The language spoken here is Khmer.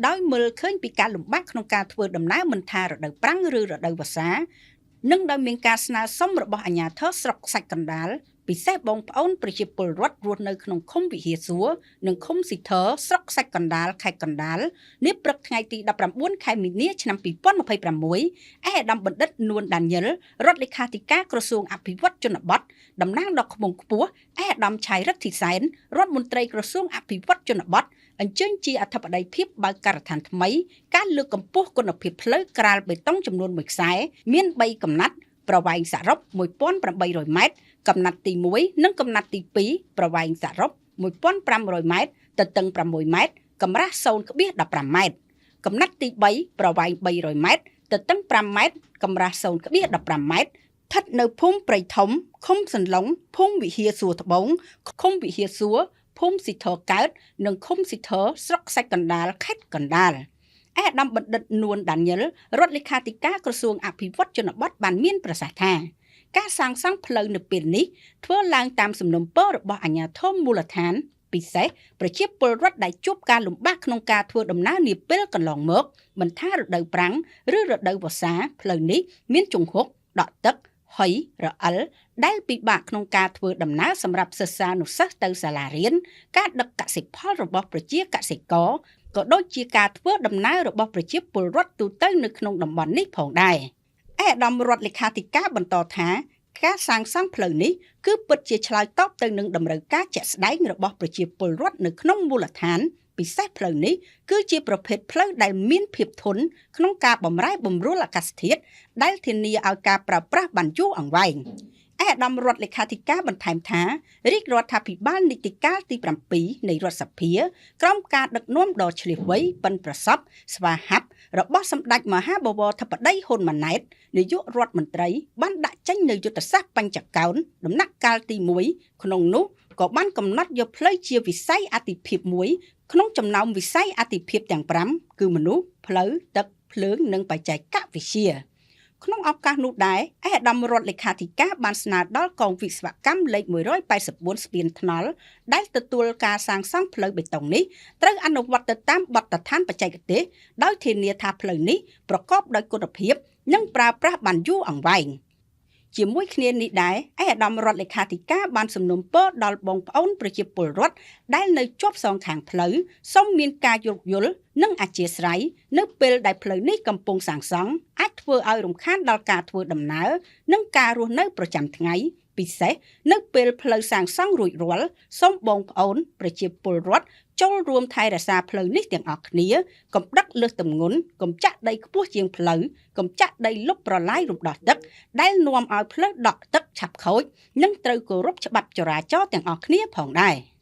ដោយមើលឃើញពីការលំបាកក្នុងការធ្វើដំណើរមិនថារដូវប្រាំងឬរដូវវស្សា និងដោយមានការស្នើសុំរបស់អាជ្ញាធរស្រុកខ្សាច់កណ្ដាល ពិសេសបងប្អូនប្រជាពលរដ្ឋរស់នៅក្នុងឃុំវិហារសួរនិងឃុំស៊ីធរស្រុកខ្សាច់កណ្ដាលខេត្តកណ្ដាលនាព្រឹកថ្ងៃទី19ខែមីនាឆ្នាំ2026ឯកឧត្តមបណ្ឌិតនួនដាញ៉ិលរដ្ឋលេខាធិការក្រសួងអភិវឌ្ឍជនបទតំណាងដ៏ខ្ពង់ខ្ពស់ឯកឧត្តមឆៃរិទ្ធីសែនរដ្ឋមន្ត្រីក្រសួងអភិវឌ្ឍជនបទអញ្ជើញជាអធិបតីភាពបើកការដ្ឋានថ្មីការលើកកម្ពស់គុណភាពផ្លូវក្រាលបេតុងចំនួន1ខ្សែមាន3កំណាត់ប្រវែងសរុប1800ម៉ែត្រកំណាត់ទី1និងកំណាត់ទី2ប្រវែងសរុប1500ម៉ែត្រទទឹង6ម៉ែត្រកម្រាស់0.15ម៉ែត្រកំណាត់ទី3ប្រវែង300ម៉ែត្រទទឹង5ម៉ែត្រកម្រាស់0.15ម៉ែត្រស្ថិតនៅភូមិព្រៃធំឃុំសន្លងភូមិវិហារសួរត្បូងឃុំវិហារសួរភូមិស៊ីធរកើតនិងឃុំស៊ីធរស្រុកខ្សាច់កណ្ដាលខេត្តកណ្ដាលឯកឧត្តមបណ្ឌិតនួនដាញ៉ិលរដ្ឋលេខាធិការក្រសួងអភិវឌ្ឍជនបទបានមានប្រសាសន៍ថាការសាងសង់ផ្លូវនៅពេលនេះធ្វើឡើងតាមសំណូមពររបស់អាជ្ញាធរមូលដ្ឋានពិសេសប្រជាពលរដ្ឋដែលជួបការលំបាកក្នុងការធ្វើដំណើរនាពេលកន្លងមកមិនថារដូវប្រាំងឬរដូវវស្សាផ្លូវនេះមានជង្ហុកដក់ទឹកហុយរអិលដែលពិបាកក្នុងការធ្វើដំណើរសម្រាប់សិស្សានុសិស្សទៅសាលារៀនការដឹកកសិផលរបស់ប្រជាកសិករក៏ដូចជាការធ្វើដំណើររបស់ប្រជាពលរដ្ឋទូទៅនៅក្នុងតំបន់នេះផងដែរឯកឧត្តមរដ្ឋលេខាធិការបន្តថាការសាងសង់ផ្លូវនេះគឺពិតជាឆ្លើយតបទៅនឹងតម្រូវការជាក់ស្ដែងរបស់ប្រជាពលរដ្ឋនៅក្នុងមូលដ្ឋានពិសេសផ្លូវនេះគឺជាប្រភេទផ្លូវដែលមានភាពធន់ក្នុងការបម្រែបម្រួលអាកាសធាតុដែលធានាឲ្យការប្រើប្រាស់បានយូរអង្វែងឯកឧត្តមរដ្ឋលេខាធិការបន្ថែមថារាជរដ្ឋាភិបាលនីតិកាលទី7នៃរដ្ឋសភាក្រោមការដឹកនាំដ៏ឆ្លាតវៃប៉ិនប្រសប់ស្វាហាប់របស់សម្ដេចមហាបវរធិបតីហ៊ុនម៉ាណែតនាយករដ្ឋមន្ត្រីបានដាក់ចេញនូវយុទ្ធសាស្ត្របញ្ចកោណដំណាក់កាលទី1ក្នុងនោះក៏បានកំណត់យកផ្លូវជាវិស័យអាទិភាពមួយក្នុងចំណោមវិស័យអាទិភាពទាំង5គឺមនុស្សផ្លូវទឹកភ្លើងនិងបច្ចេកវិទ្យាក្នុងឱកាសនោះដែរឯកឧត្តមរដ្ឋលេខាធិការបានស្នើដល់កងវិស្វកម្មលេខ184ស្ពានថ្នល់ដែលទទួលការសាងសង់ផ្លូវបេតុងនេះត្រូវអនុវត្តទៅតាមបទដ្ឋានបច្ចេកទេសដោយធានាថាផ្លូវនេះប្រកបដោយគុណភាពនិងប្រើប្រាស់បានយូរអង្វែងជាមួយគ្នានេះដែរឯកឧត្តមរដ្ឋលេខាធិការបានសំណូមពរដល់បងប្អូនប្រជាពលរដ្ឋដែលនៅជាប់សងខាងផ្លូវសូមមានការយោគយល់និងអធ្យាស្រ័យនៅពេលដែលផ្លូវនេះកំពុងសាងសង់អាចធ្វើឲ្យរំខានដល់ការធ្វើដំណើរនិងការរស់នៅប្រចាំថ្ងៃពិសេសនៅពេលផ្លូវសាងសង់រួចរាល់សូមបងប្អូនប្រជាពលរដ្ឋចូលរួមថែរក្សាផ្លូវនេះទាំងអស់គ្នាកុំដឹកលើសទម្ងន់កុំចាក់ដីខ្ពស់ជាងផ្លូវកុំចាក់ដីលុបប្រឡាយរំដោះទឹកដែលនាំឲ្យផ្លូវដក់ទឹកឆាប់ខូចនិងត្រូវគោរពច្បាប់ចរាចរណ៍ទាំងអស់គ្នាផងដែរ។